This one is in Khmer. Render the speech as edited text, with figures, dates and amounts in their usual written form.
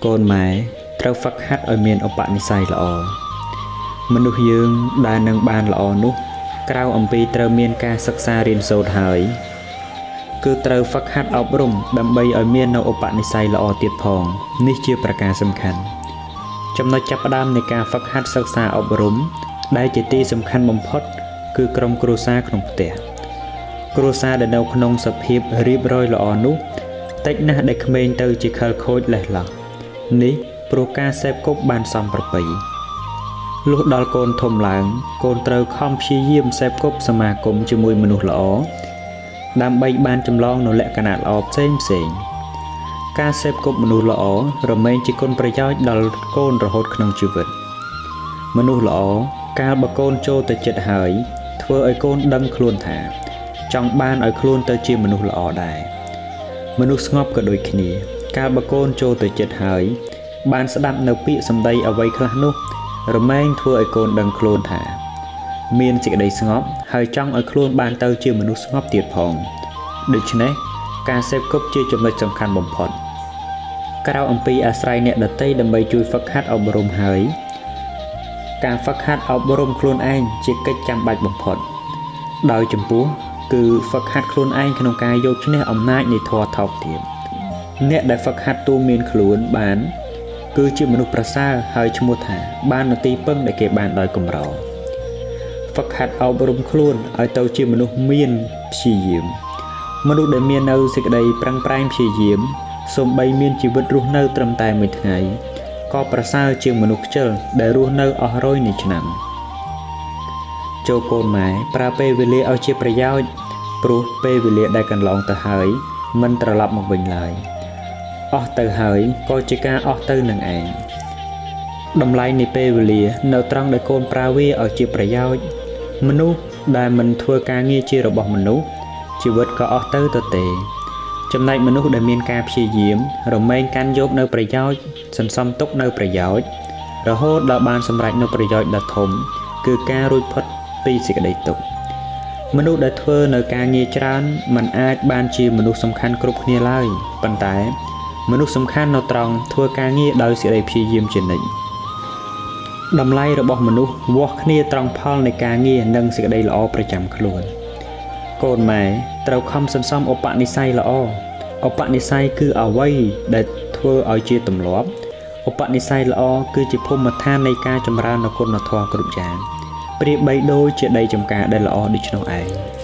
កូនម៉ែត្រូវហ្វឹកហាត់ឲ្យមានឧបនិស្ស័យល្អមនុស្សយើងដែលនឹងបានល្អនោះក្រៅអំពីត្រូវមានការសិក្សារៀនសូត្រហើយគឺត្រូវហ្វឹកហាត់អប់រំដើម្បីឲ្យមាននូវឧបនិស្ស័យល្អទៀតផងនេះជាប្រការសំខាន់ចំណុចចាប់ផ្ដើមនៃការហ្វឹកហាត់សិក្សាអប់រំដែលជាទីសំខាន់បំផុតគឺក្រុមគ្រួសារក្នុងផ្ទះគ្រួសារដែលនៅក្នុងសភាពរៀបរយល្អនោះតិចណាស់ដែលក្មេងទៅជាខិលខូចលេះឡោះនេះព្រោះការសេពគប់បានសំប្រពៃលុះដល់កូនធំឡើងកូនត្រូវខំព្យាយាមសេពគប់សមាគមជាមួយមនុស្សល្អដើម្បីបានចម្លងនូវលក្ខណៈល្អផ្សេងផ្សេងការសេពគប់មនុស្សល្អរមែងជាគុណប្រយោជន៍ដល់កូនរហូតក្នុងជីវិតមនុស្សល្អកាលបើកូនចូលទៅចិត្តហើយធ្វើឲ្យកូនដឹងខ្លួនថាចង់បានឲ្យខ្លួនទៅជាមនុស្សល្អដែរមនុស្សស្ងប់ក៏ដូចគ្នាកាលបើកូនចូលទៅចិត្តហើយបានស្ដាប់នៅពាក្យសម្ដីអ្វីខ្លះនោះរមែងធ្វើឲ្យកូនដឹងខ្លួនថាមានសេចក្តីស្ងប់ហើយចង់ឲ្យខ្លួនបានទៅជាមនុស្សស្ងប់ទៀតផងដូច្នេះការសេពគប់ជាចំណុចសំខាន់បំផុតក្រៅអំពីអាស្រ័យអ្នកដទៃដើម្បីជួយហ្វឹកហាត់អប់រំហើយការហ្វឹកហាត់អប់រំខ្លួនឯងជាកិច្ចចាំបាច់បំផុតដោយចំពោះគឺហ្វឹកហាត់ខ្លួនឯងក្នុងការយកឈ្នះអំណាចនៃធម៌ថោកទាបអ្នកដែលហ្វឹកហាត់ទូមានខ្លួនបានគឺជាមនុស្សប្រសើរហើយឈ្មោះថាបាននទីពឹងដែលគេបានដោយកម្រហ្វឹកហាត់អប់រំខ្លួនឲ្យទៅជាមនុស្សមានព្យាយាមមនុស្សដែលមាននៅសេចក្តីប្រឹងប្រែងព្យាយាមសូម្បីមានជីវិតរស់នៅត្រឹមតែមួយថ្ងៃក៏ប្រសើរជាងមនុស្សខ្ជិលដែលរស់នៅអស់រយនៃឆ្នាំចូលកូនម៉ែប្រើពេលវេលាឲ្យជាប្រយោជន៍ព្រោះពេលវេលាដែលកន្លងទៅហើយមិនត្រឡប់មកវិញឡើយអស់ទៅហើយក៏ជាការអស់ទៅនឹងឯងតម្លៃនៃពេលវេលានៅត្រង់ដែលកូនប្រើវាឲ្យជាប្រយោជន៍មនុស្សដែលមិនធ្វើការងារជារបស់មនុស្សជីវិតក៏អស់ទៅទទេចំណែកមនុស្សដែលមានការព្យាយាមរមែងកាន់យកនៅប្រយោជន៍សន្សំទុកនៅប្រយោជន៍រហូតដល់បានសម្រេចនៅប្រយោជន៍ដ៏ធំគឺការរួចផុតពីសេចក្តីទុក្ខមនុស្សដែលធ្វើនៅការងារច្រើនមិនអាចបានជាមនុស្សសំខាន់គ្រប់គ្នាឡើយប៉ុន្តែមនុស្សសំខាន់នៅត្រង់ធ្វើការងារដោយសេចក្តីព្យាយាមជានិច្ចតម្លៃរបស់មនុស្សវាស់គ្នាត្រង់ផលនៃការងារនិងសេចក្តីល្អប្រចាំខ្លួនកូនម៉ែត្រូវខំសន្សំឧបនិស្ស័យល្អឧបនិស្ស័យគឺអ្វីដែលធ្វើឲ្យជាទម្លាប់ឧបនិស្ស័យល្អគឺជាភូមិឋាននៃការចម្រើននូវគុណធម៌គ្រប់យ៉ាងប្រៀបបីដូចជាដីចំការដែលល្អដូច្នោះឯង។